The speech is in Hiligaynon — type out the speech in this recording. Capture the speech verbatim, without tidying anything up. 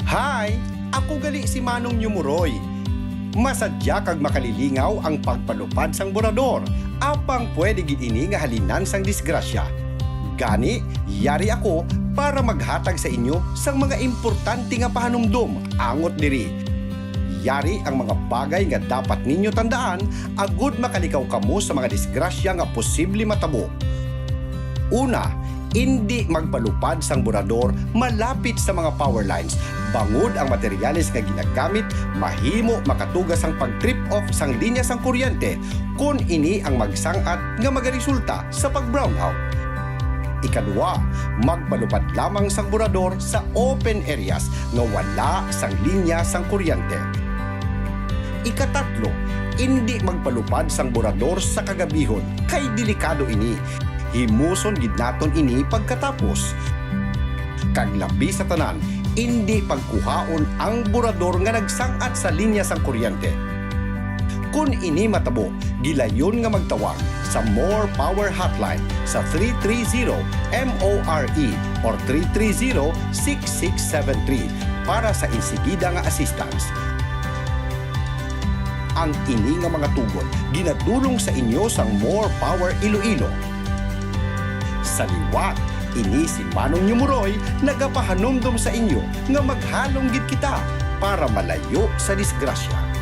Hi! Ako gali si Manong Nyumuroy. Masadya kag makalilingaw ang pagpalupad sang burador, apang pwede gid ini nga halinan sang disgrasya. Gani, yari ako para maghatag sa inyo sang mga importante nga pahanumdom angot diri. Yari ang mga bagay nga dapat ninyo tandaan agud makalikaw kamo sa mga disgrasya nga posible matabo. Una, indi magpalupad sang burador malapit sa mga power lines, bangod ang materyales nga ginagamit mahimo makatuga sang pag-trip off sang linya sang kuryente kon ini ang magsang-at nga magaresulta sa pag-brownout. Ikadua, magpalupad lamang sang burador sa open areas nga wala sang linya sang kuryente. Ikatatlo, indi magpalupad sang burador sa kagabihon, kay delikado ini. Himuson gid naton ini pagkatapos. Kag labi sa tanan, indi pagkuhaon ang burador nga nagsang-at sa linya sang kuryente. Kon ini matabo, gilayon nga magtawag sa More Power Hotline sa three three zero M O R E or three three zero six six seven three para sa insigida nga assistance. Ang ini nga mga tugon ginadulong sa inyo sang More Power Iloilo. Sa liwat, ini si Manong Nyumuroy nagapahanumdom sa inyo nga maghalong gid kita para malayo sa disgrasya.